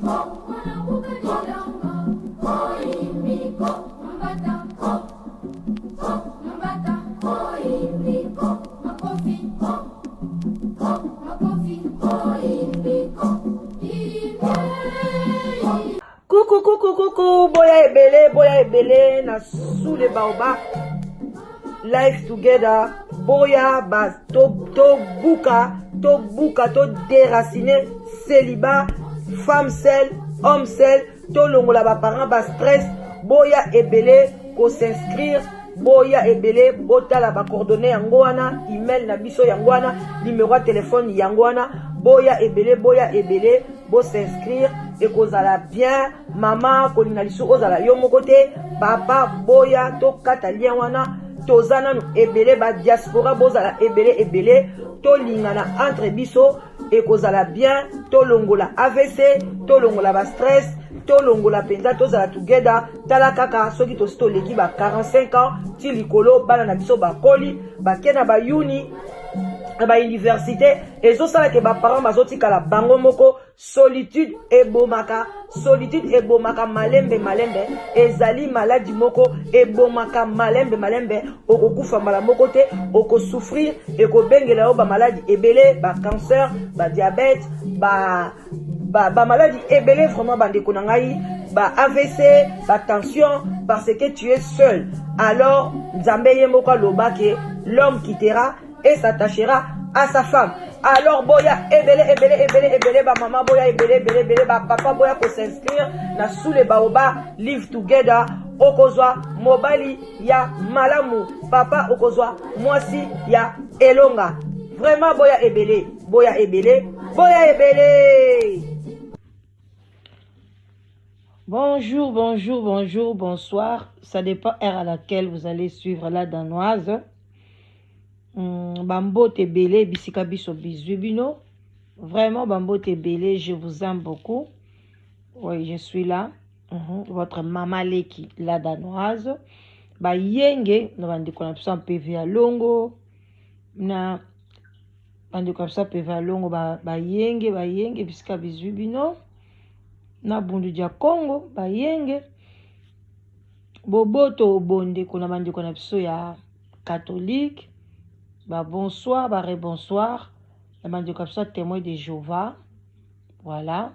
Coucou, coucou, coucou, boya ebele, boya ebele, na sous le baobab, life together, boya ba to to buka, to buka, to déraciner, célibat, femme seule, homme seul, to longola ba parents ba stress, boya ebele ko s'inscrire, boya ebele botala ba coordonnées yango wana, email na biso yango wana, numéro ya téléphone yango wana, boya ebele, boya ebele, bo s'inscrire, ekozala bien. Mama kolinga lisusu ozala yo moko te, papa boya tokata lien wana, toza nanu ebele ba diaspora, bozala ebele ebele, tolingana entre biso, ekozala bien. Tolongola AVC, tolongola ba stress, tolongola mpenza, tozala together. Tala kaka soki tosi toleki ba 45 ans ti likolo, bana na biso bakoli, bake na bayuni na bauniversité, ezosalaka baparent bazotikala bango moko. Solitude ebomaka, solitude ebomaka malembe malembe, ezali maladi moko ebomaka malembe malembe. Okokufa mbala moko te, okosouffrir, ekobengela yo bamaladi ebele, bacancer, badiabète, ba bamaladi ebele. Vraiment bandeko na ngai, ba AVC, batension, parce que tu es seul. Alors Nzambe ye moko aloba ke l'homme quittera et s'attachera à sa femme. Alors boya ebele ebele ebele ebele, bamama boya ebele ebele ebele, bapapa boya kos'inscrire na sous le baobab live together. Okozwa mobali ya malamu, papa okozwa mwasi ya elonga. Vraiment boya ebele, boya ebele, boya ebele. Bonjour, bonjour, bonjour, bonsoir. Ça dépend heure à laquelle vous allez suivre la Danoise. Bambote ebele bisika biso bizwi bino. Vraiment bambote ebele, je vous aime beaucoup. Oui, je suis là. Votre maman leki, la Danoise. Bayenge na bandeko na biso ya MPV ya longo, na bandeko na biso ya PV ya longo, bayenge bayenge bisika bizwi bino na Bundu dia Congo, bayenge boboto bondeko na bandeko na biso ya catholique, babonsoir, barebonsoir na bandeko na biso ya Témoin de Jéhovah. Voilà,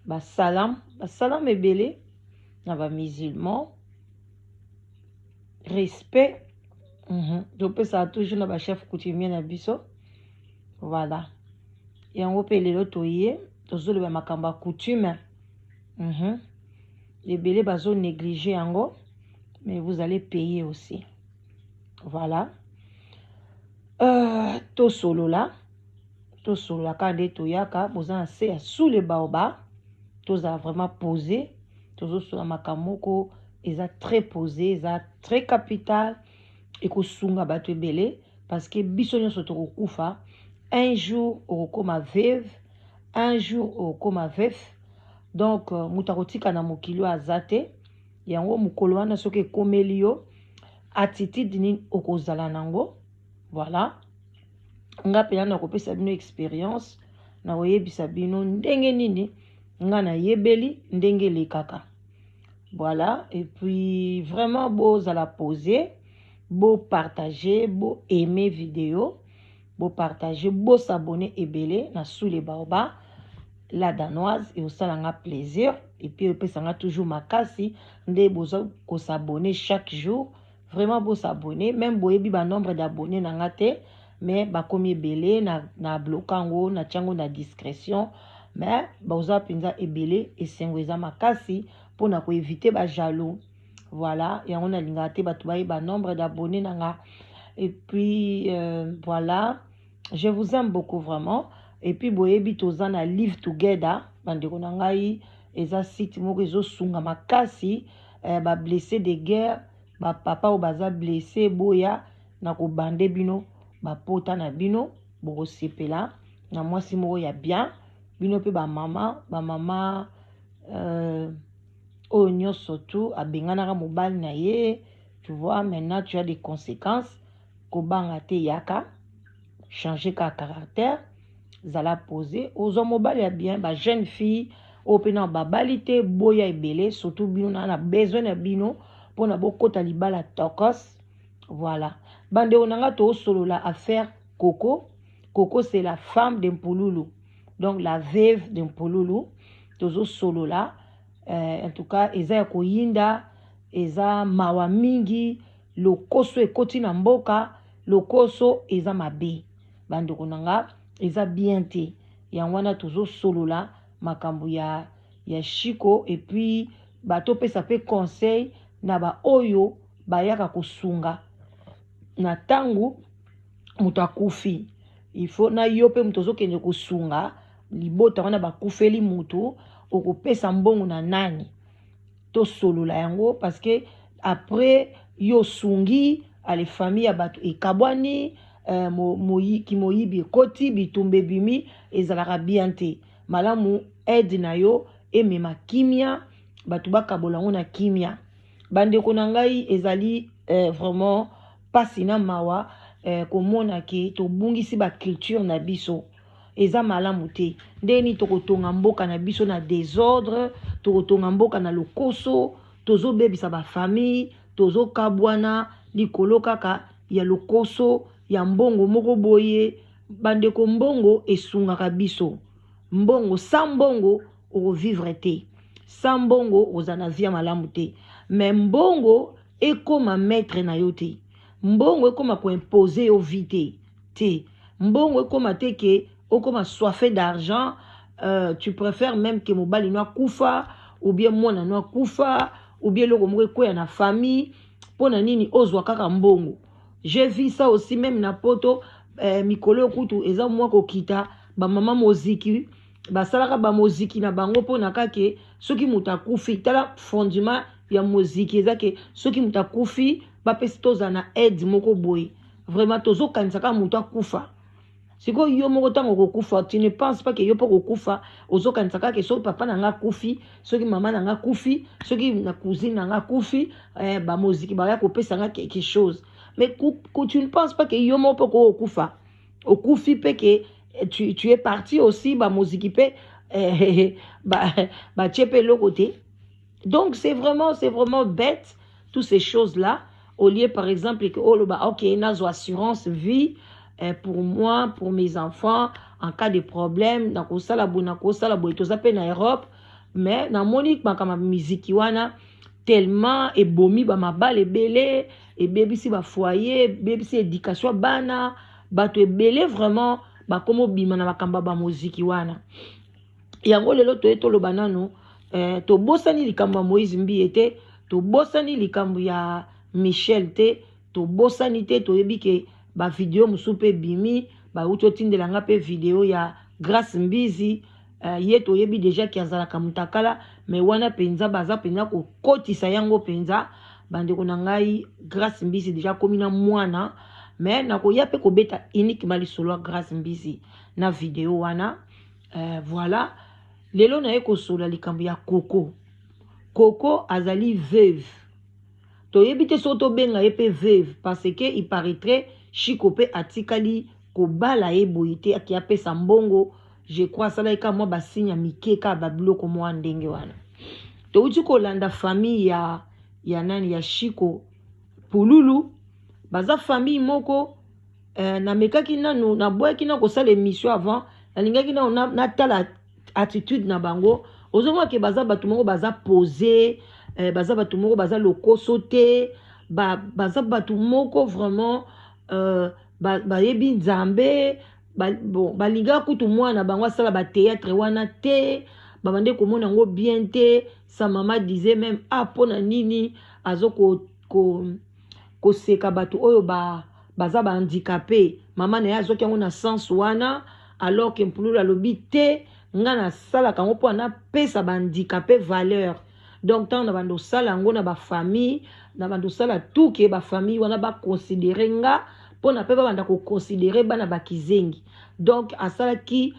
basalam basalam ebele na bamusulman, respect topesaka toujours na bachef coutumier na biso. Voilà, yango mpe lelo toye tozoloba makambo ya coutume. Ebele bazonéglige yango, mais vous allez payer aussi. Voilà, tosolola, tosolola kaka nde toyaka. Boza na se ya sous le baobab, tozala vraiment posé, tozosola makambo moko eza très posé, eza très capital, ekosunga bato ebele, parce que biso nyonso tokokufa un jour. Okokóma veuve un jour, okokóma veuf. Donc moto akotika na mokili oyo aza te. Yango mokolo wana soki ekomeli yo, attitude nini okozala nango? Voilà, nga mpenza nakopesa bino expérience, nakoyebisa bino ndenge nini nga nayebeli ndenge elekaka. Voilà, et puis vraiment bozala posé, bopartage, boaime vidéo, bopartage, bosabone ebele na sous le baobab la Danoise. Ekosalanga plaisir et puis epesanga toujours makasi nde boza kosabone chaque jour. Vraiment bosabone, même boyebi banombre d'abonné na nga te, mais bakomi ebele na bloka yango, natia yango na discrétion, mais boza mpenza ebele. Esengo eza makasi mpona koevite bajaloux. Voilà, yango nalingaka te bato bayeba nombre d'abonné na nga. Et puis voilà, je vous aime beaucoup vraiment. Et puis boyebi toza na Live Together, bandeko na ngai, eza site moko ezosunga makasi bablessé de guerre, bapapa oyo baza blessé. Boya na kobande bino bapota na bino, bokosepela na mwasi moko ya bien. Bino mpe bamama, bamama oyo nyonso tu abenganaka mobali na ye, tu vois, maintenant tu as des conséquences. Kobanga te, yaka changer ka caractère, zala posé, ozwa mobali ya bien. Bajeune fille Oyo mpe na babali te, boya ebele, surtout bino na besoin na bino mpona bokota libala tokos. Voilà, bandeko na nga, toosolola affaire Coco. Coco, c'est la femme de Mpululu, donc la veuve de Mpululu. Tozosolola en tout cas eza ya koyinda, eza mawa mingi. Lokoso ekoti na mboka, lokoso eza mabe, bandeko na nga, eza bien te. Yango wana tozosolola makambo ya Shiko et puis batopesa mpe conseil na baoyo bayaka kosunga na ntango moto akufi. Il faut na yo mpe moto ozokende kosunga libota wana bakufeli motu, okopesa mbongo na nani? Tosolola yango parce que après yo osungi, ale famille ya bato ekabwani, kimoyibi ekoti, bitumba ebimi, ezalaka bien te. Malamu aide na yo emema kimia, bato bakabola yango na kimia. Bandeko na ngai, ezali vraiment mpasi na mawa komona ke tobungisi baculture na biso. Eza malamu te. Ndenge nini tokotonga mboka na biso na désordre? Tokotonga mboka na lokoso? Tozobebisa bafamille, tozokabwana likolo kaka ya lokoso ya mbongo moko boye. Bandeko, mbongo esungaka biso. Mbongo, sans mbongo okovivre te, sans mbongo oza na vie ya malamu te. Mais mbongo ekóma maître na yo te, mbongo ekóma koimpose yo vie te te. Mbongo ekóma te ke okóma soif d'argent, tu préfères même ke mobali no akufa ou bien mwana no akufa ou bien eloko moko ekweya na famille. Mpo na nini ozwa kaka mbongo? J'ai vu ça aussi même na Poto. Mikolo kutu eza mwa kokita, bamama moziki basalaka bamoziki na bango mpona kake soki moto akufi. Tala, fondement ya moziki eza ke soki moto akufi, bapesi, tozala na aide moko boye. Vraiment, tozokanisa kaka moto akufa. Sikoyo yo moko ntango okokufa, tu ne penses pas ke yo mpo kokufa, ozokanisa kaka soki papa na nga akufi, soki mama na nga akufi, soki na cousine na nga akufi, bamoziki baya kopesa nga quelque chose. Mais tu ne penses pas ke yo moko mpo kokokufa, okufi mpe ke tu es parti aussi, bamoziki mpe batie mpe eloko te. Donc c'est vraiment bête, toutes ces choses là au lieu, par exemple, que oloba: ok, nazwa assurance vie pour moi, pour mes enfants, en cas de problème nakosala boye, nakosala boye. Toza mpe na Europe, mais namoni makambo ya miziki wana tellement ebomi bamabala ebele, ebebisi bafoyer, ebebisi éducation ya bana. Bato ebele vraiment bakoma obima na makambo ya bamoziki wana. Yango lelo toye toloba nano. Tobosani likambo ya Moïse Mbiye te, tobosani likambo ya Michel te, tobosani te. Toyebi ke bavideo mosusu mpe ebimi, bauti otindelanga mpe video ya Grâce Mbizi. Ye toyebi déjà ke azalaka motakala, mais wana mpenza baza mpenza kokotisa yango mpenza. Bandeko na ngai, Grâce Mbizi déjà akomi na mwana, mais nakoya mpe kobeta uniquement lisolo ya Grâce Mbizi na video wana. Voilà, lelo naye kosola likambo ya Koko. Koko azali veuve, toyebi te soki tobenga ye mpe veuve, parce que il paraîtrait Shiko mpe atikali kobala ye boye te, ake apesa mbongo. Je crois asalaki kaka mwa basigne ya mike, kaka babiloko mwa ndenge wana. Touti kolanda famille ya nani, ya Shiko Pululu. Baza famille moko. Namekaki nanu, naboyaki na kosala émission avant, nalingaki nanu natala attitude na bango. Ozomona ke baza bato moko baza posé, baza bato moko baza lokoso te, baza bato moko vraiment bayebi Nzambe. Bon, balingaka kutu mwana bango asala bathéâtre wana te, babande komona yango bien te. Sa mama disait même: ah, mpona nini azo koseka bato oyo baza bahandicapé? Mama na ye azwaki yango na sens wana, alors ke Mpululu alobi te: nga nasalaka yango mpo napesa bahandicapé valeur. Donc ntango na bando osala yango na bafamille, na bando osala tuke bafamille wana baconsidere nga mpona mpe babanda koconsidere bana bakizengi. Donc asalaki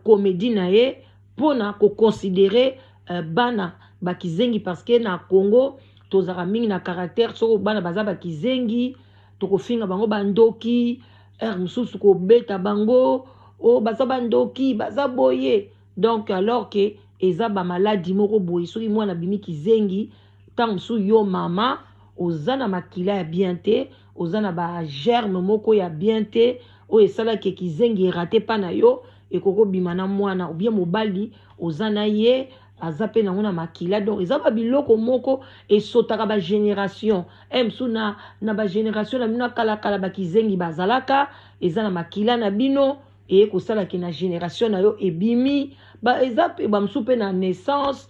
comédie na ye mpona koconsidere bana bakizengi, parce que na Congo tozalaka mingi na caractère soko bana baza bakizengi, tokofinga bango bandoki, heure mosusu kobeta bango, o baza bandoki, baza boye. Donc alors ke Eza bamaladi moko boye, soki mwana abimi kizengi, ntango mosusu yo mama oza na makila ya bien te, oza na bagerme moko ya bien te oyo esalaki kizengi erate mpa na yo, ekoki kobima na mwana. Ou bien mobali oza na ye aza mpe nango na makila. Donc eza babiloko moko esotaka bagénération e mosusu na bagénération na bino ya kalakala, bakizengi bazalaka, eza na makila na bino, eye kosalaki na génération na yo ebimi. Eza mpe bamosusu mpe na naissance,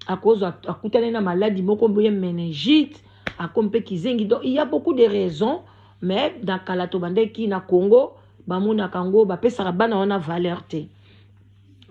akozwa akutani na maladi moko boye, méningite, akomi mpe kizengi. Donc il y a beaucoup de raisons, mais na kala tobandeki na Congo, bamonaka yango, bapesaka bana wana valeur te.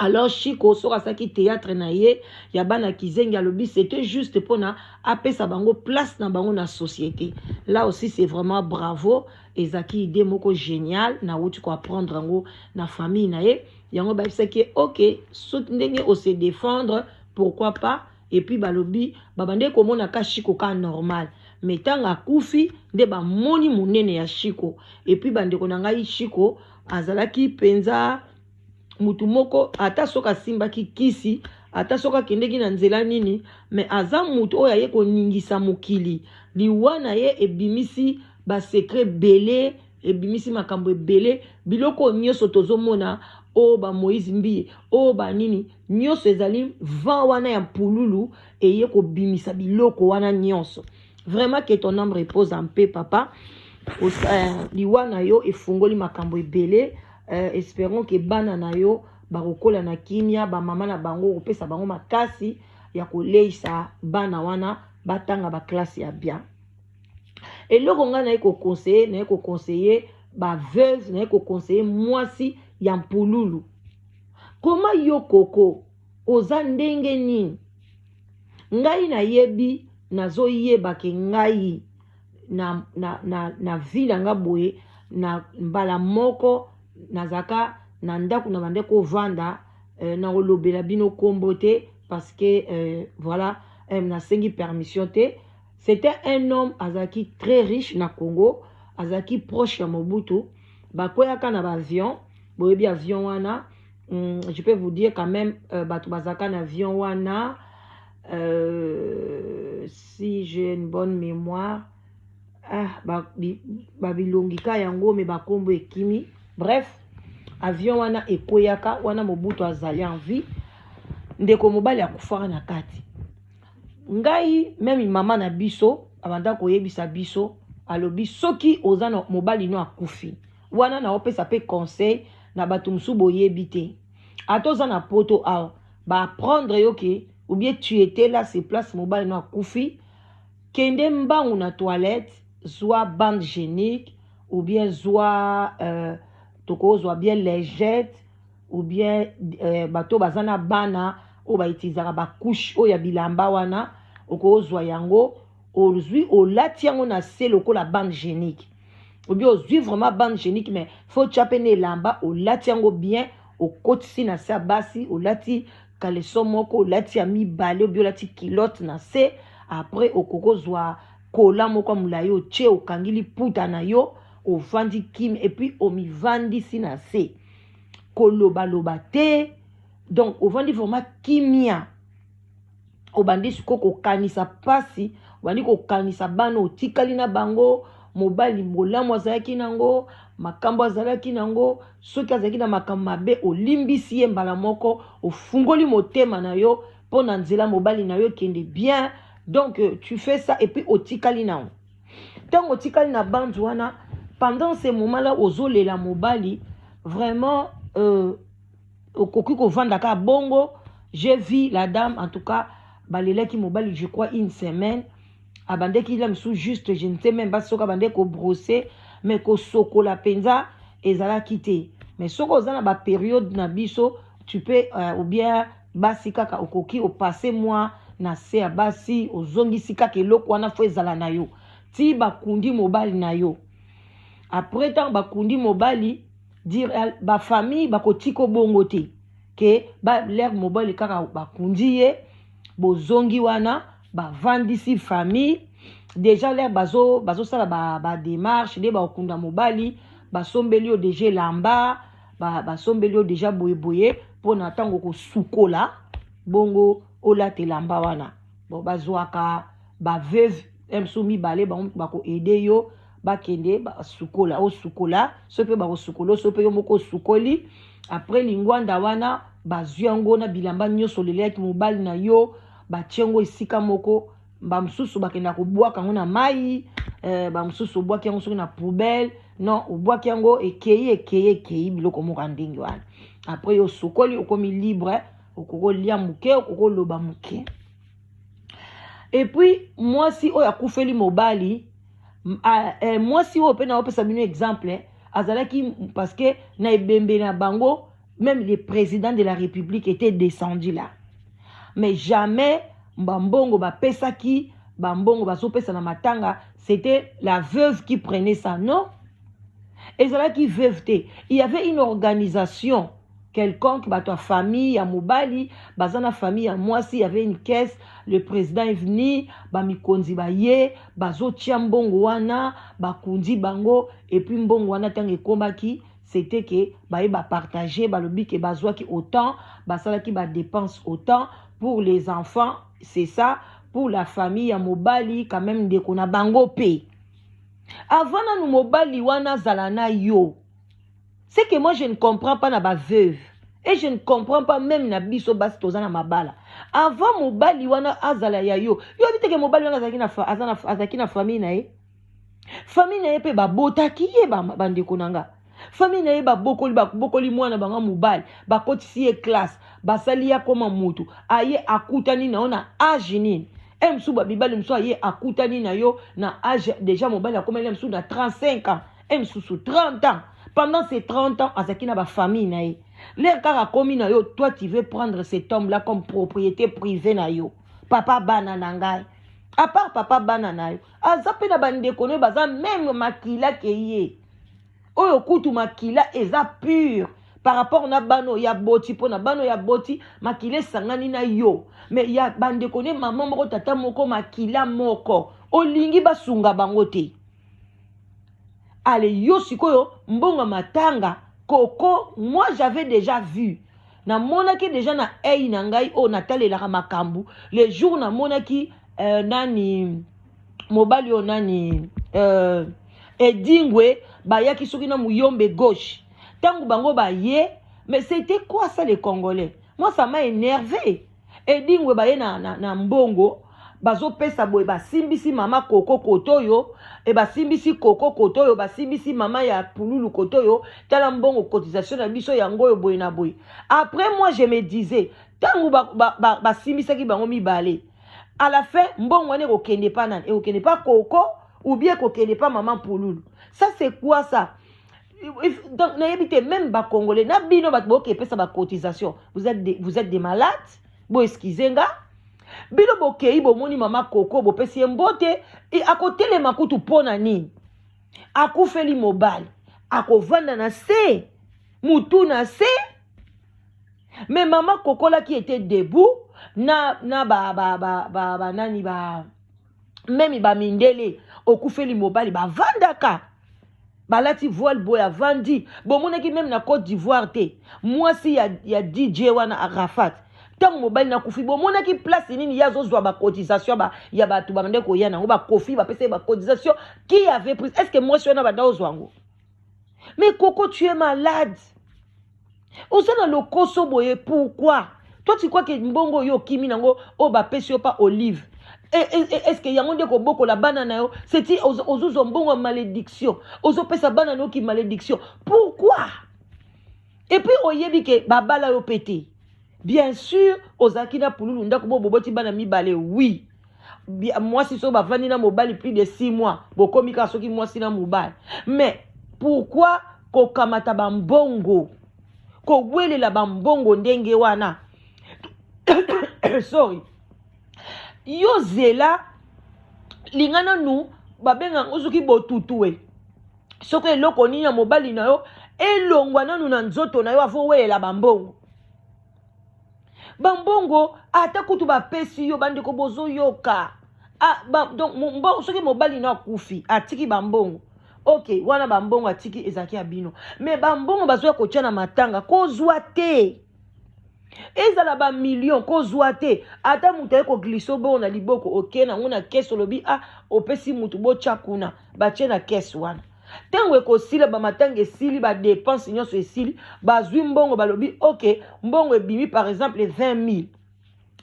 Alors Chiko, soki asalaki théâtre na ye ya bana kizengi, alobi c'était juste mpona apesa bango place na bango na société. Là aussi, c'est vraiment bravo, ezalaki idée moko génial. Nauti koapprendre yango na famille na ye. Yango bayebisaki ye: ok, soki ndenge ose défendre, pourquoi pas? Et puis balobi babandeki komona ka Chiko ka normal, mais ntango akufi nde bamoni monene ya Chiko. Et puis, bandeko na ngai, Chiko azalaki mpenza mutu moko, ata soki asimbaki kisi, ata soki akendeki na nzela nini, mais aza mutu oyo aye koningisa mokili. Liwa na ye ebimisi basecret ebele, ebimisi makambo ebele. Biloko nyonso tozomona oyo, bamoïse Mbiye oyo, banini nyonso, ezali vent wana ya mpululu eye kobimisa biloko wana nyonso. Vraiment, que ton âme repose en paix, papa. Liwa na yo efungoli makambo ebele. Espérons que bana na yo bakokola na kimia, bamama na bango kopesa bango makasi ya koleisa bana wana, batanga baklasse ya bien. Eloko ngai naye koconseiller, naye koconseiller baveuve, naye koconseiller mwasi ya mpululu: koma yo koko oza ndenge nini? Ngai nayebi, nazoyeba ke ngai na vie na nga boye, na mbala moko nazalaka na ndako na bande kovanda, na kolobela bino nkombo te parce que voilà, nasengi permission te. C'était un homme azalaki très riche na Congo, azalaki proche ya Mobutu. Bakweyaka na baavion, boyebi avion wana. Je peux vous dire quand même, bato bazalaka na avion wana, si j'ai une bonne mémoire, ah, babilongi ka yango, mais bakombo ekimi. Bref, avion wana ekweyaka wana Mobutu azali en vie. Ndeko mobali akufaka na kati. Ngai même, mama na biso abanda koyebisa biso, alobi soki oza na mobali no akufi wana, naopesa mpe conseil na bato mosusu boyebi te, ata oza na Poto awa, baapprendre yo ke ou bien tu étais là sur place, mobali no akufi, kende mbangu na toilette, zwa bande hygiénique ou bien zwa tokozwa bien lingette ou bien bato baza na bana oyo bautilisaka bacouche oyo ya bilamba wana, okozwa yango, ozwi, olati yango na se lokola bande hygiénique, ou bien ozwi vraiment bande hygiénique, mais faut tia mpe na elamba, olati yango bien, okotisi na se ya basi, olati caleçon moko, olati ya mibale, ou bien olati culotte na se. Après okokozwa kola moko ya molai, otie, okangi liputa na yo, ovandi kimia, et puis omivandisi na se, kolobaloba te. Donc ovandi vraiment kimia, obandi sikoyo kokanisa mpasi, obandi kokanisa bana otikali na bango, mobali bolamu azalaki nango, makambo azalaki nango. Soki azalaki na makambo mabe, olimbisi ye mbala moko, ofungoli motema na yo mpo na nzela mobali na yo ekende bien. Donc tu fais ça et puis otikali nango. Ntango otikali na bandu wana, pendant ce moment là ozolela mobali, vraiment, okoki kovanda kaka bongo. J'ai vu la dame, en tout cas balelaki mobali, je crois une semaine. Abandeki la mosusu juste, je ne sais même pas soki abandeki kobrosser, mais kosokola mpenza ezalaki te. Mais soki oza na bapériode na biso, tu peux ou bien basi kaka okoki opasse mwa na se ya basi, ozongisi kaka eloko wana, faut ezala na yo ti bakundi mobali na yo. Après, ntango bakundi mobali, dire bafamille bakotika bongo te ke balere mobali kaka bakundi ye, bozongi wana, bavandisi famille déjà, lere bazosala badémarche nde bakokunda mobali, basombeli yo déjà elamba, basombeli yo déjà boyeboye. mpo na ntango okosukola bongo olata elamba wana. Bon, bazwaka baveuve mosusu mibale, bango bakoaider yo, bakende basukola, osukola so mpe bakosukola, so mpe yo moko osukoli. Après lingwanda wana, bazwi yango na bilamba nyonso olelelaki mobali na yo, batie yango esika moko. Bamosusu bakenda kobwaka yango na mai, bamosusu obwaki yango soki na poubelle, non, obwaki yango, ekei ekei ekei, biloko moko ya ndenge wana. Après yo osukoli, okomi libre, okoki kolia moke, okoki koloba moke. Et puis mwasi oyo akufeli mobali, mwasi oyo mpe naopesa bino exemple, azalaki, parce que na ebembe na bango, même le président de la République était descendu là, mais jamais bambongo bapesaki, bambongo bazopesa na matanga, c'était la veuve qui prenait ça. Non, ezalaki veuve te. Il y avait une organisation quelconque, bato ya famille ya mobali baza na famille ya mwasi, il y avait une caisse. Le président est venu, bamikonzi baye, bazotia mbongo wana, bakundi bango. Et puis mbongo wana, ntango ekomaki, c'était ke baye bapartage, balobi ke bazwaki autant, basalaki badépense autant pour les enfants, c'est ça, pour la famille ya mobali. Quand même, ndeko na bango mpe, avant nanu mobali wana azala na yo. C'est que moi, je ne comprends pas na baveuve et je ne comprends pas même na biso basi toza na mabala. Avant mobali wana azala ya yo, yo oyebi teke mobali wana azalaki na famille na ye, famille na ye mpe babotaki ye. Bandeko na nga, famille na ye babokoli, babokoli mwana bango mobali, bakotisi ye classe, basali ye akoma mutu. Aye akutani na yo na age nini? E mosusu, babibali mosusu aye akutani na yo na age déjà mobali akomeli mosusu na 35 ans, e mosusu 30 ans. Pendant ces 30 ans, azalaki na bafamille na ye. L'heure kaka akomi na yo, toi, tu veux prendre cet homme là comme propriété privée na yo. Papa bana na ngai, à part papa bana na yo, aza mpe na bandeko na yo, baza même makila ke ye oyo kutu makila eza pure par rapport na bana oyo ya boti, mpo na bana oyo ya boti makila esangani na yo. Mais ya bandeko ne, mama moko, tata moko, makila moko, olingi basunga bango te. Ale yo sikoyo mbongo matanga koko. Moi, j'avais déjà vu, namonaki déjà na ei na ngai oyo natalelaka makambo. Le jour namonaki nani, mobali oyo nani, Edingwe, bayaki soki na Muyombe Gauche, ntango bango baye, mais c'était quoi ça, les Congolais? Moi, ça m'a énervé. Edingwe baye na mbongo bazopesa boye, basimbisi mama koko koto oyo, e basimbisi koko koto oyo, basimbisi mama ya Pululu koto oyo. Tala mbongo, cotisation na biso yango oyo, boye na boye. Après, moi, je me disais, ntango basimbisaki ba, ba, bango mibale, à la fin mbongo wana ekokende pa nani? Ekokende pa koko ou bien ekokende pa mama Pululu? Ça, c'est quoi ça? Donc nayebi te, même Bacongolais na bino bato boyoka epesa bacotisation, vous êtes des malades. Boexcuser nga, bino bokei, bomoni mama koko, bopesi ye mbote, akotelema kutu mpo na nini? Akufeli mobali, akovanda na se, mutu na se. Mais mama kokolaki était debout na ba, ba, ba, ba, ba nani, ba même bamindele okufeli mobali bavandaka, balati voile boye, avandi. Bomonaki même na Côte d'Ivoire te, mwasi ya DJ wana Arafat, ntango mobali nakufi, bomonaki place nini ye azozwa bacotisation ya bato babande koya nango, bakofi bapesa ye bacotisation? Qui avait pris? Est ce que mwasi wana banda ozwa yango? Mais koko, tu es malade, oza na lokoso boye, pourquoi? Toi, tu crois ke mbongo oyo okimi nango, oyo bapesi yo pa Olive, est ce que yango nde kobokola bana na yo? Seti ozozwa mbongo ya malédiction, ozopesa bana na yo ki malédiction, pourquoi? Et puis oyebi ke babala yo mpe te. Bien sûr, ozalaki na Pululu ndako, bo boboti bana mibale. Oui, mwasi so bavandi na mobali plus de 6 mois, bokomi kaka soki mwasi na mobali. Mais pourquoi kokamata bambongo, kowelela bambongo ndenge wana? Sorry, yo zela, linga nanu babenga soki botutu e, soki eloko nini ya mobali na yo elongwa nanu na nzoto na yo, avo welela bambongo. Bambongo ata kutu bapesi yo, bandeko bozoyoka? Ah, donc soki mobali no akufi, atiki bambongo, ok, wana bambongo atiki ezalaki ya bino. Mais bambongo bazoya kotia na matanga, kozwa te. Ezala ba million kozwa te, ata moto aye koglisse bongo na liboko, oke nango na kese, olobi ah, opesi moto botya kuna, batie na kese wana. Ntango ekosila, bamatanga esili, badepense nyonso esili, bazwi mbongo, balobi ok, mbongo ebimi par exemple 20 000.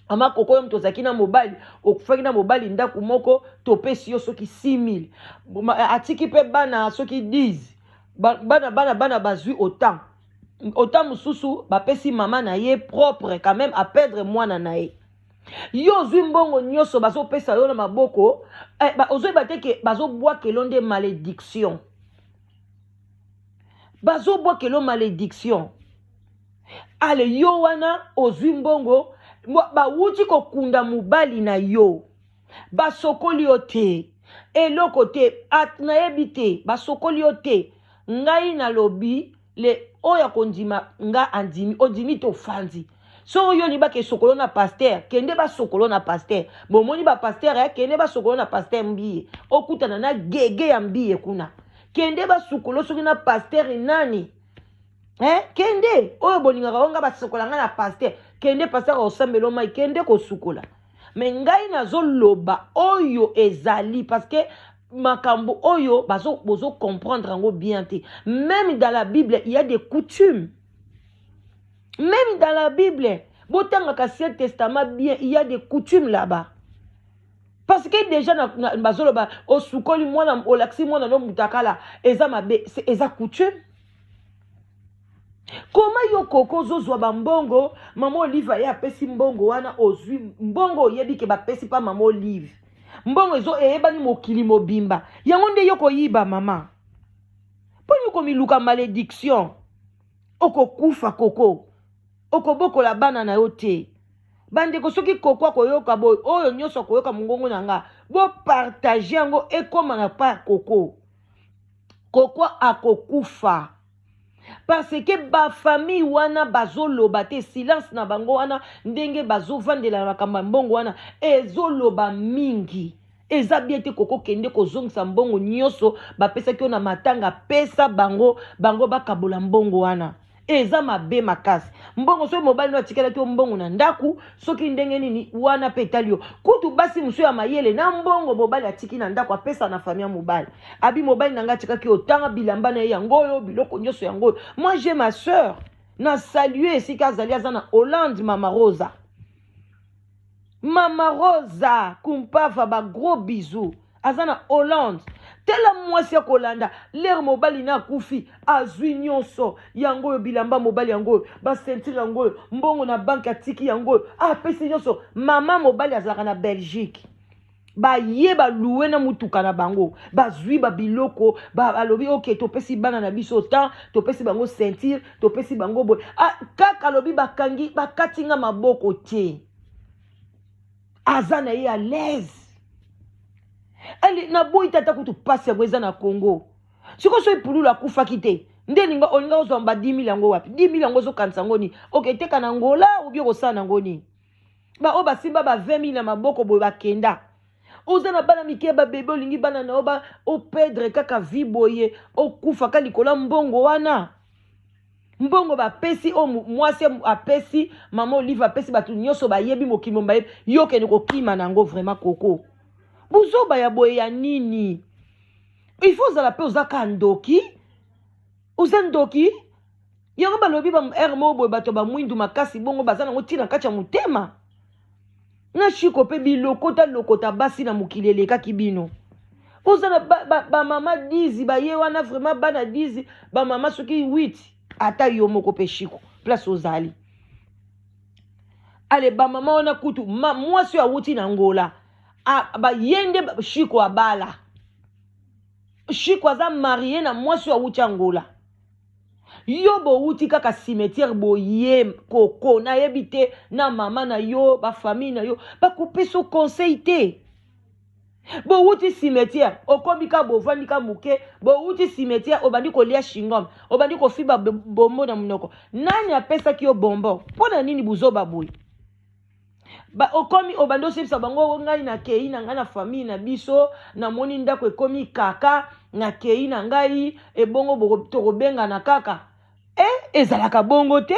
Mama koko, yo moto ozalaki na mobali, okufaki na mobali ndako moko, topesi yo soki 6 000. Atiki mpe bana soki 10 bana, bana bana bazwi autant autant mosusu bapesi mama na ye propre quand même aperdre mwana na ye. Yo ozwi mbongo nyonso bazopesa yo na maboko eh, ozoyeba te ke bazobwakelo nde malédiction, bazobwakelo malédiction. Ale yo wana ozwi mbongo, bawuti kokunda mobali na yo, basokoli yo te, eloko te, nayebi te, basokoli yo te. Ngai nalobi le oyo akondima nga andimi, ondimi te ofandi. Soki oyo olingi bake sokolo na pasteur, kende basokolo na pasteur. Bomoni bapasteur eh, kende basokolo na pasteur Mbiye, okutana na gege ya Mbiye kuna, kende basukolo soki na pasteur nani eh, kende oyo bolingaka oyo nga basokola nga na pasteur, kende pasteur akosambela mai, kende kosukola. Me ngai nazoloba oyo ezali parce que makambo oyo bozo comprendre yango bien te. Même dans la Bible, il y a des coutumes. Même dans la Bible, botangaka Ancien Testament bien, il y a des coutumes là-bas. Parce que déjà bazoloba osukoli mwana, olakisi mwana no mutakala, eza mabe, eza coutume. Koma yo koko ozozwa bambongo, mama Olive aye apesi mbongo wana, ozwi mbongo, oyebi ke bapesi mpa mama Olive mbongo, ezo eyebani mokili mobimba, yango nde yo koyiba mama mponi komiluka malédiction. Okokufa koko, okobokola bana na yo te. Bandeko, soki koko akoyoka boye, oyo nyonso akoyoka mongongo na nga, bopartage yango ekóma na pa koko. Koko akokufa parce que bafamille wana bazoloba te. Silence na bango wana, ndenge bazovandela na makambo ya mbongo wana, ezoloba mingi, eza bien te. Koko, kende kozongisa mbongo nyonso bapesaki yo na matanga, pesa bango, bango bakabola mbongo wana. Eza mabe makasi. Mbongo, soki mobali no atikelaki yo mbongo na ndako, soki ndenge nini wana mpe etali yo. Kutu basi mosusu ya mayele, na mbongo mobali atiki na ndako, apesa na famille ya mobali. Abi mobali na ngai atikaki yo tanga bilamba na ye yango oyo, biloko nyonso yango oyo. Moi, j'ai ma sœur na salue esika azali, aza na Hollande, Mama Rosa, Mama Rosa Kumpava, bagros bisous. Aza na Hollande. Tala mwasi ya kolanda lere mobali na akufi, azwi nyonso yango oyo, bilamba mobali yango oyo, baceinture yango oyo, mbongo na banque atiki yango oyo, apesi nyonso mama. Mobali azalaka na Belgique. Baye balouer na mutuka na bango, bazwi babiloko, balobi ok, topesi bana na biso temps, topesi bango ceinture, topesi bango boye. Ah, kaka alobi bakangi bakati nga maboko te, aza na ye à l'aise. Ale naboyi tata kutu pasi yango eza na Congo. Sikoyo soki Pululu akufaki te, nde linga olinga ozwa ba 10 000 yango wapi? 10 000 yango ozokanisa yango nini? Ok, teka na Ngola obi okosala nango nini? Baoyo basimba ba 20 000 na maboko boye bakenda. Oza na bana mike ya babebe, olingi bana na yo ba operdre kaka vie boye, okufa ka likolo ya mbongo wana. Mbongo bapesi oyo mwasi apesi, mama Olive apesi, bato nyonso bayebi, mokili mo bayebi, yo okende kokima na yango. Vraiment koko, buzoba ya boye ya nini? Il faut ozala mpe oza ka ndoki, oza ndoki. Yango balobi ba ere moko boye, bato bamwindu makasi bongo baza nango ntina kati ya motema na Shiko mpe bilokota lokota. Basi na mokili elekaki bino. Oza na bamama ba, ba 10 baye wana, vraiment bana 10, bamama soki 8, ata yo moko mpe Shiko place ozali. Ale bamama wana kutu ma, mwasi oyo awuti na Ngola, ye nde Shiko abala. Shiko aza marié na mwasi oyo awuti Angola. Yo bowuti kaka cimetière boye. Koko, nayebi te na mama na yo, bafamille na yo bakopesa conseil te. Bowuti cimetière, okomi ka bovandi ka moke, bowuti cimetière, obandi kolia chewing-gum, obandi kofiba bombo na monoko. Nani apesaki yo bombo? Mpo na nini buzoba boye? Ba okomi obandi osebisa bango: ngai nakei na ngai na famille na biso, namoni ndako ekomi kaka, nakei na ngai, ebongo tokobengana kaka. E ezalaka bongo te.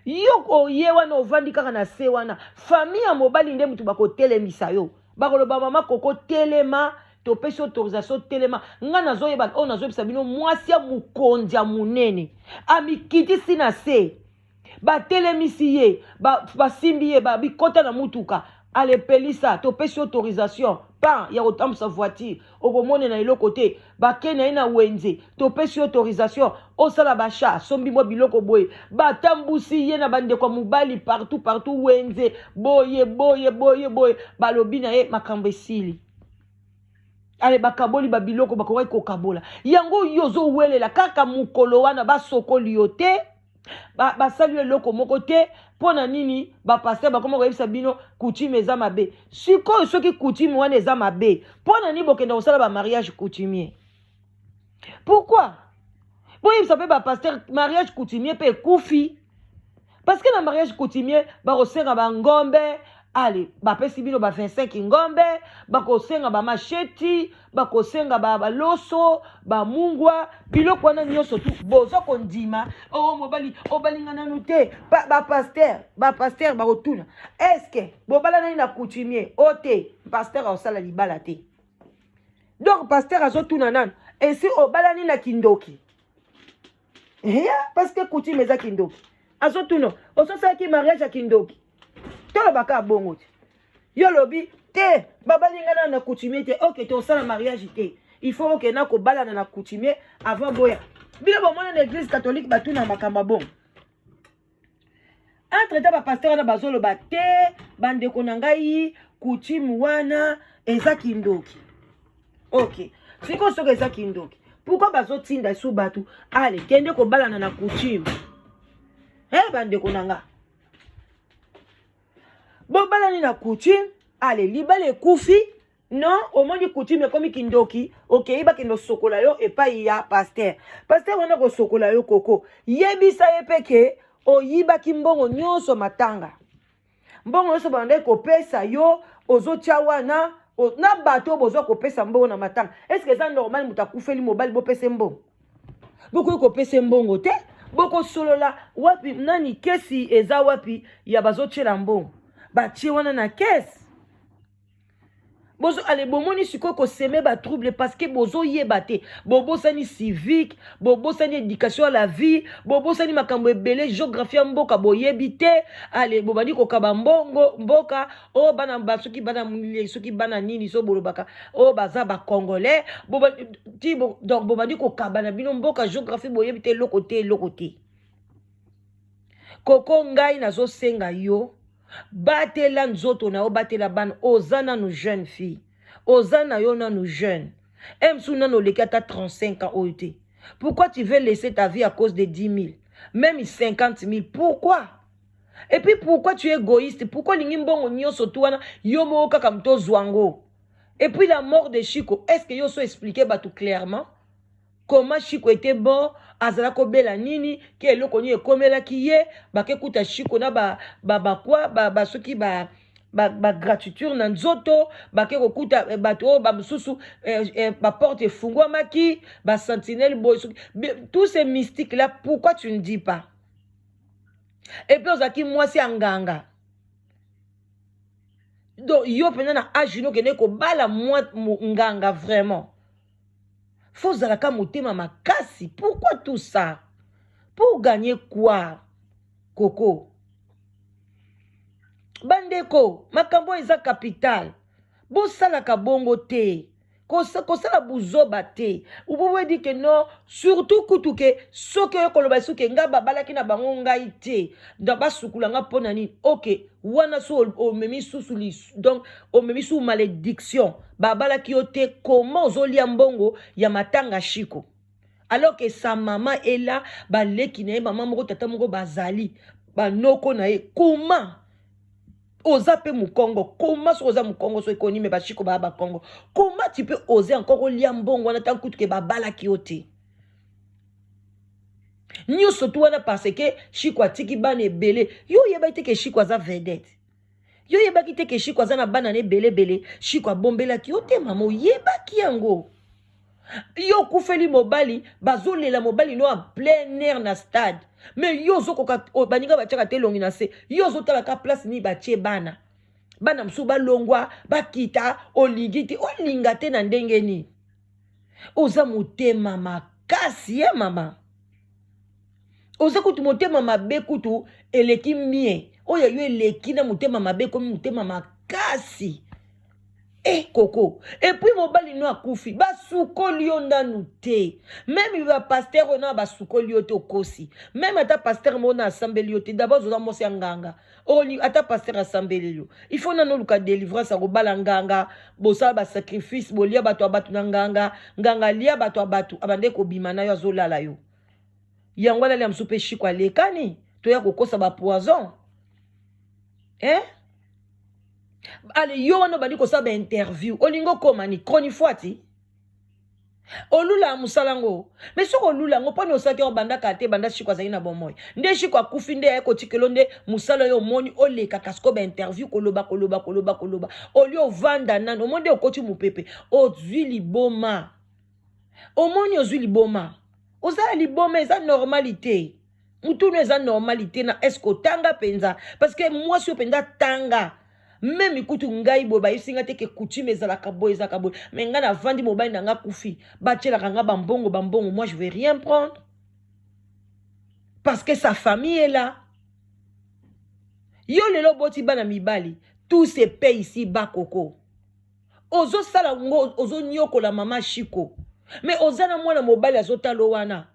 Yo oye wana ovandi kaka na se wana, famille ya mobali nde mutu bakotelemisa yo, bakoloba mama koko telema, topesi autorisation telema. Nga nazoyeba oyo nazoyebisa bino, mwasi ya mokonzi ya monene amikitisi na se, batelemisi ye, basimbi ye, babikota na mutuka, alepelisa, topesi autorisation pan ya kotambusa voiture, okomonela eloko te. Bake na ye na wenze, topesi autorisation osala basha, asombi mwa biloko boye, batambusi ye na bandeko ya mobali partout partout, wenze boye boye boye boye, balobi na ye makambo esili. Ale bakaboli babiloko bakokaki kokabola yango, yo ozowelela kaka mokolo wana basokoli yo te, basali yo eloko moko te. Mpo na nini bapaster bakoma koyebisa bino coutume eza mabe? Sikoyo soki coutume wana eza mabe, mpo na nini bokenda kosala bamariage coutumier? Pourquoi? Boyebisa mpe bapaster mariage coutumier mpe ekufi, parce que na mariage coutumier bakosenga bangombe. Ale bapesi bino ba 25 ngombe, bakosenga bamasheti, bakosenga baloso, bamungwa, biloko wana nyonso tu boza kondima. O oh, mobali obalinga nanu te, bapaster bapaster bakotuna estce bobalanani na coutumier o te? Paster akosala libala te. Donc paster azotuna nanu esi obalani na kindoki, yeah, parce que coutume eza kindoki. Azotuna ozosalaki mariage ya kindoki? Tolobaka bongo te. Yo lobi te babalinga nano na coutumier te, ok, tosala mariage te. Il faut okenda kobalana na coutumier avant boya. Bino bomona na église catholique batuna makambo ya bongo? Entre temps bapaster wana bazoloba te, bandeko na ngai, coutume wana eza kindoki. Ok, sikoyo soki eza kindoki, pourquoi bazotinda su bato ale kende kobalana na coutume? Eh, bandeko na nga, bobalani na coutume, ale libala ekufi. Non, omoni coutume ekomi kindoki. Okei, bakende osokola yo epai ya paster. Paster wana kosokola yo koko, yebisa ye mpe ke oyibaki mbongo nyonso matanga, mbongo nyonso bandaki kopesa yo ozotia wana na bato oyo bozwa kopesa mbongo na matanga. Estce eza normal? Moto akufeli mobali, bopesa mbongo? Bokoki kopesa mbongo te. Bokosolola wapi? Nani kesi eza wapi ya bazotiela mbongo? Batie wana na kesi bozo. Ale bomoni sikoyo koseme batrouble parce que bozoyeba te, bobosani civique, bobosani éducation à la vie, bobosani makambo ebele, géographie ya mboka boyebi te. Ale bobandi kokaba mbongo mboka oyo, oh, bana soki bana soki bana nini so bolobaka oyo, oh, baza bacongolais ti donc bobandi kokaba na bino mboka, géographie boyebi te, eloko te, eloko te. Koko, ngai nazosenga yo, batela nzoto na yo, batela bana. Oza nanu jeune fille, oza na yo nanu jeune, msu nanu oleki ata 35 ans oyo te. Pourquoi tu veux laisser ta vie à cause de 10 000, même 50 000? Pourquoi? Et puis pourquoi tu es égoïste? Pourquoi olingi mbongo nyonso tu wana yo moko kaka moto ozwa yango? Et puis la mort de Chico, est ce que yo so expliquer bato clairement comment Chico était mort? Azala kobela nini? Ke eloko nini ekomelaki ye? Bake kuta Chico na bakwa ba, ba, soki ba bagratitude ba na nzoto, bake kokuta eh, bato oyo bamosusu eh, eh, baporte efungwamaki, basentinelle boye, soki tous ces mystiques là, pourquoi tu ne dis pas? Et puis ozalaki mwasi ya nganga. Donc yo mpenza na age no okende kobala mwa nganga, vraiment fo ozalaka motema makasi. Pourquoi tout ça? Pour gagner quoi, koko? Bandeko, makambo oyo eza capital. Bosalaka bongo te, kosala buzoba te. Vous pouvez dire que non, surtout kutu ke soki oyo koloba soki ngai babalaki na bango ngai te, donc basukula nga mpo na nini? Ok, wana so omemi susu, donc omemi su malédiction. Babalaki yo te, comment ozolia mbongo ya matanga Shiko alors que sa mama est là, baleki na ye, mama moko tata moko bazali, banoko na ye? Comment oza mpe mokongo? Comment soki oza mokongo, soki ekoni me bashiko baya bakongo, comment tu peux oser encore olia mbongo wana ntango kutu ke babalaki yo te? Nyonso tu wana parce que Shiko atiki bana ebele. Yo oyebaki te ke Shiko aza vedette? Yo oyebaki te ke Shiko aza na bana na ebele ebele? Shiko abombelaki yo te, mama, oyebaki yango? Yo okufeli mobali, bazolela mobali no en plein air na stade, mais yo ozokoka, baninga batiaka te elongi na se, yo ozotala ka place nini batie bana. Bana mosusu balongwa bakita, olingi te, olinga te na ndenge nini? Oza motema makasi ye mama, oza kutu motema mabe kutu eleki mie oyo yo eleki na motema mabe, ekomi motema makasi. E koko, et puis mobali no akufi, basukoli yo nanu te. Même bapasteur oyo na basukoli yo te, okosi. Même ata pasteur moko na asambeli yo te. D'abord oza mwasi ya nganga, oli ata pasteur asambeli yo, il faut nano oluka délivrance ya kobala nganga. Bosala basacrifice, bolia bato ya bato na nganga, nganga alia bato ya bato, abande kobima na yo, azolala yo. Yango wana lia mosusu mpe Shiko alekani, toya kokosa bapoison, eh? Ale yo wana obandi kosala bainterview, olingi okóma ni chronifoiti, olula mosala yango. Mais soki olula yango, mponi osalaki yango bandaka te? Banda Shiko azali na bomoi, nde Shiko akufi nde aye kotikelo nde mosala oyo omoni olekaka sikoyo bainterview, koloba, koloba, koloba, koloba. Olie ovanda nani, omoni nde okoti mopepe, ozwi liboma, omoni ozwi liboma, oza ya liboma. Eza normal te, mutunu eza normal te. Na est-ce otanga mpenza? Parce que mwasi oyo mpenza tanga, même kutu ngai boye bayebisi nga te ke coutume ezalaka boye, ezalaka boye. Mais ngai navandi, mobali na nga kufi, batielaka nga bambongo, bambongo, moi je vais rien prendre parce que sa famille est là. Yo lelo oboti bana mibali, tout se paye ici. Bakoko ozosala ngo, ozonyokola mama Shiko, mais oza na mwana mobali azotala wana,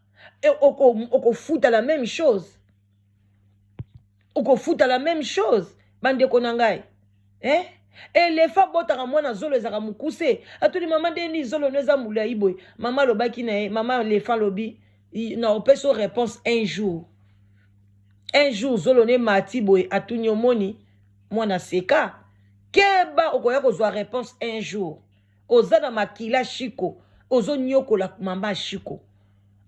okofuta la même chose, okofuta la même chose. Bandeko na ngai, eh? Elefa abotaka mwana, zolo ezalaka mokuse. Atuni mama ndeni zolo no eza molai boye. Mama alobaki na ye, mama elefa alobi na opesi réponse un jour. Un jour zolo ne mati boye, atuni omoni mwana seka. Keba, okoya kozwa réponse un jour. Oza na makila Shiko, ozonyokola mama Shiko,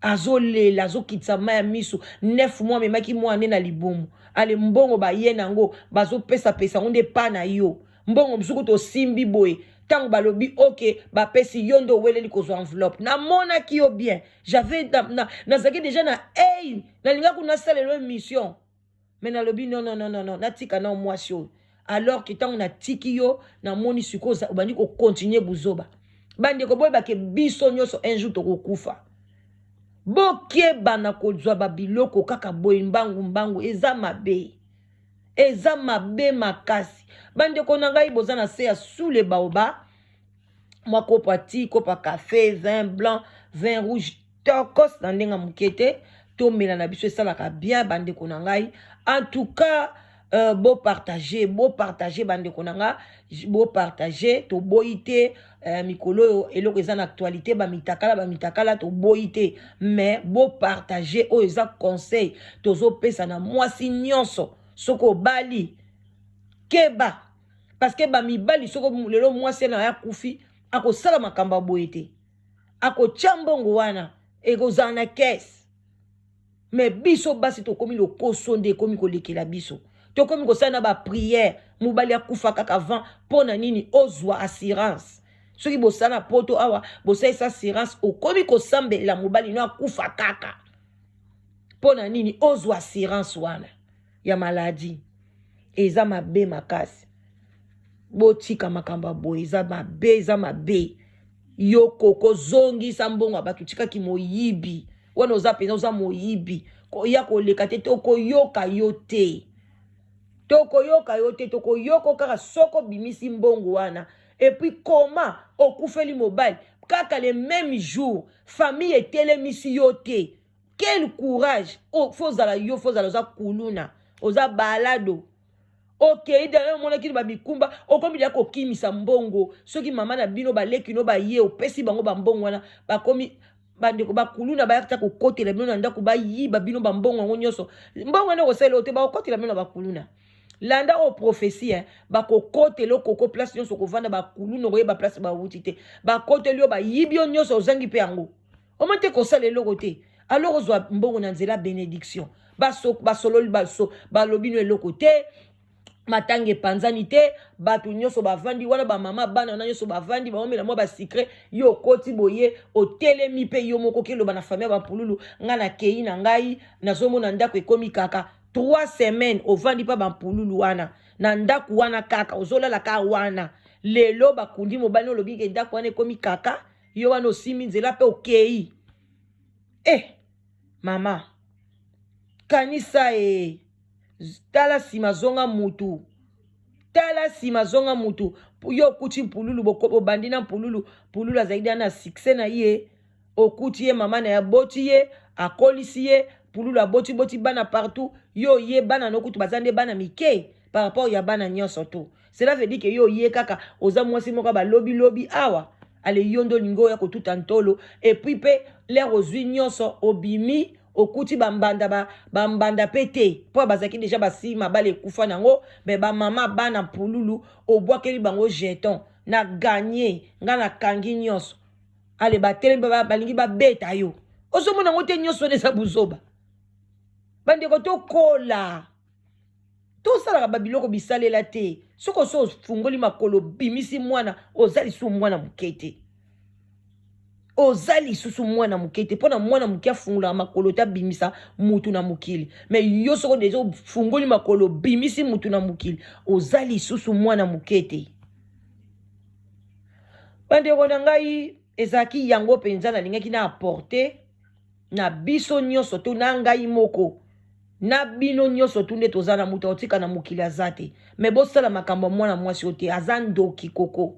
azolela, azokitisa mai ya miso. 9 mois amemaki mwana na libumu. Ale mbongo baye nango, bazopesapesa yango nde pa na yo. Mbongo mosuku tosimbi boye, ntango balobi ok, bapesi yo nde oweleli kozwa enveloppe. Namonaki yo bien, j'avais nazalaki déjà na ei, nalingaki nasalela émission, mais nalobi non, non, non, non, non, natika na mwasi oyo. Alors ke ntango natiki yo, namoni sikoyo obandi kocontinuer buzoba. Bandeko, boyebake biso nyonso un jour tokokufa. Bokeba na kozwa babiloko kaka boye mbangu mbangu, eza mabe, eza mabe makasi. Bandeko na ngai, boza na se ya sous le baobab. Mwa kopo ati, kopo ya café, vin blanc, vin rouge, tokos na ndenge ya moke te, tomela na biso, esalaka bien. Bandeko na ngai, en tout cas bopartage, bopartage, bandeko na nga, bopartage. Toboyi te, mikolo oyo eloko eza na actualité, bamitakala, bamitakala, toboyi te, mais bopartage. Oyo eza conseil tozopesa na mwasi nyonso: soki obali, keba, parce que bamibali, soki lelo mwasi na ye akufi, akosala makambo ya boye te, akotia mbongo wana, ekozala na caisse. Mais biso basi tokomi lokoso nde ekomi kolekela biso, tokomi kosala na baprière mobali akufa kaka avant. Mpo na nini? Ozwa assurance. Soki bosala poto awa, bosalisa assurance, okomi kosambela mobali no akufa kaka. Mpo na nini? Ozwa assurance wana ya maladie. Eza mabe makasi, botika makambo ya boye, eza mabe, eza mabe. Yo koko, zongisa mbongo ya bato, tikaki moyibi wana. Oza mpenza, oza moyibi, koya koleka te, tokoyoka yo te, tokoyoka yo te, tokoyoka kaka soki obimisi mbongo wana. Et puis koma okufeli mobali kaka le même jour, famille etelemisi yo te. Quel courage! Oh, fozala yo, fozala oza kuluna, oza balado. Okei dala, omonaki bamikumba, okomi deya kokimisa mbongo. Soki mama na bino, baleki no baye, opesi bango bambongo wana, bakomi bandeko bakuluna, bayaka kokotela bino na ndako, bayiba bino bambongo yango nyonso. Mbongo wana ekosalela yo te, bakokotela bino na bakuluna. Landa oyo prophétie, eh? Bakokotela okoko place nyonso kovanda, bakuluna, okoyeba place bawuti te. Bakoteli yo, bayibi yo nyonso, ozangi mpe yango, omoni te kosala eloko te. Alors ozwa mbongo na nzela bénédiction, basololi, balobi no eloko te. Matanga epanzani te, bato nyonso bavandi wana, bamama bana wana nyonso bavandi, baomela mwa basikre. Yo okoti boye, otelemi mpe yo moko okeloba na famille ya bampululu: ngai nakei na ngai, nazomona ndako ekomi kaka. 3 semaines ovandi mpa bampululu wana na ndako wana, kaka ozolala kaka wana. Lelo bakundi mobali, olobi ke ndako wana ekomi kaka. Yo wana osimi nzela mpe okei. Eh mama, kanisa e, tala nsima, zonga mutu, tala nsima, zonga mutu. Yo okuti mpululu, bobandi na mpululu. Mpululu azalaki deya na succès na ye. Okuti ye, mama na ye aboti ye, akolisi ye. Pululu abotiboti bana partout. Yo ye bana no kutu baza nde bana mike par rapport ya bana nyonso to. Cela veut dire que yo ye kaka oza mwasi moko balobilobi awa. Ale, yo nde olingi oya kotuta ntolo. Et puis mpe l'heure ozwi nyonso, obimi, okuti bambanda, bambanda mpe te, mpo bazalaki deja basi mabala ekufa nango. Me bamama bana mpululu, obwakeli bango jeton na ganye, nga nakangi nyonso. Ale, batelemi, balingi babeta yo. Ozomona yango te? Nyonso wana eza buzoba. Bandeko, tokola, tosalaka babiloko bisalela te. Soki oso ofungoli makolo, obimisi mwana, oza lisusu mwana moke te, oza lisusu mwana moke te. Mpo na mwana moke afungolaka makolo te, abimisa mutu na mokili. Me yo soko deja ofungoli makolo, obimisi mutu na mokili, oza lisusu mwana moke te. Bandeko na ngai, ezalaki yango mpenza nalingaki na apporter na biso nyonso to na ngai moko na bino nyonso tu. Nde toza na moto akotika na mokili aza te. Me bosala makambo ya mwana mwasi oyo te, aza ndoki. Koko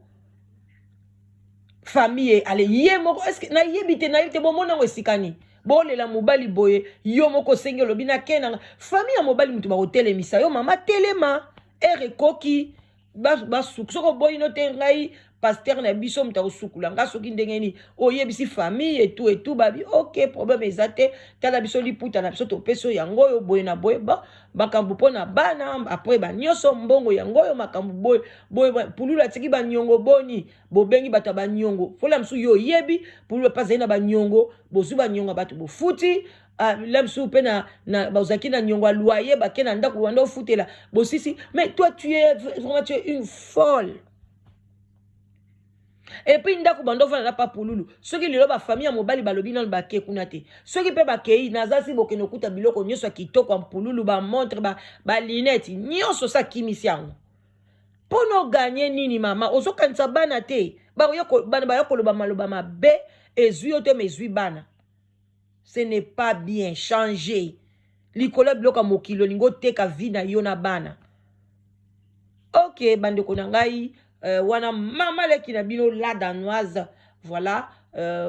famille, ale ye moko eske nayebi te, nayebi te. Bomona yango esika nini? Bolela mobali boye, yo moko osengi, olobi nake nanga. Famille ya mobali moto bakotelemisa yo. Mama, telema, heure ekoki. Basuku soki oboyi no te, ngai pasteur na biso moto akosukula nga. Soki ndenge nini oyebisi famille etu etu, babi ok, problème eza te. Tala biso liputa na biso, topesi oyo yango oyo boye na boye, ba makambo mpo na bana. Après banyonso, mbongo yango oyo, makambo boye boye. Pululu atiki baniongo boni? Bobengi bato ya baniongo, fola mosusu yo oyebi pululu mpe azali na baniongo. Bozwi baniongo ya bato, bofuti. Ah, la mosusu mpe na bazalaki na niongo ya loyer, bake na ndako wanda ofutela bosisi. Mais toi, tu es vraiment, tu es une folle. Et puis ndako bando ofanda na pa pululu, soki lelo bafamille ya mobali balobi nano bake kuna te, soki mpe bakei, naza si bokende okuta biloko nyonso ya kitoko ya mpululu, bamontre, balunettes, nyonso so akimisi yango mpo na oganye nini? Mama, ozokanisa bana te? Bana baya koloba maloba mabe, ezwi yo te, ma ezwi bana. Ce n'est pas bien. Changer. Likolo ya biloko ya mokili, olingi oteka vie na yo na bana. Ok, bandeko na ngai, wana mama leki na bino la Danoise. Voilà,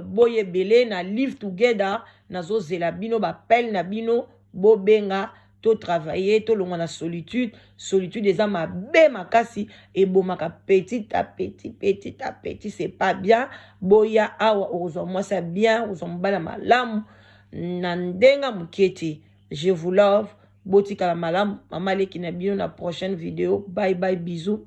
boye ebele na Live Together. Nazozela bino baappel na bino, bobenga, totravaille, tolongwa na solitude. Solitude eza mabe makasi, ebomaka petit à petit, petit à petit. C'est pas bien. Boya awa, okozwa mwasi ya bien, okozwa mobali ya malamu na ndenge moke te. Je vous love, botikala malamu. Mama leki na bino na prochaine vidéo. Bye bye, bisous.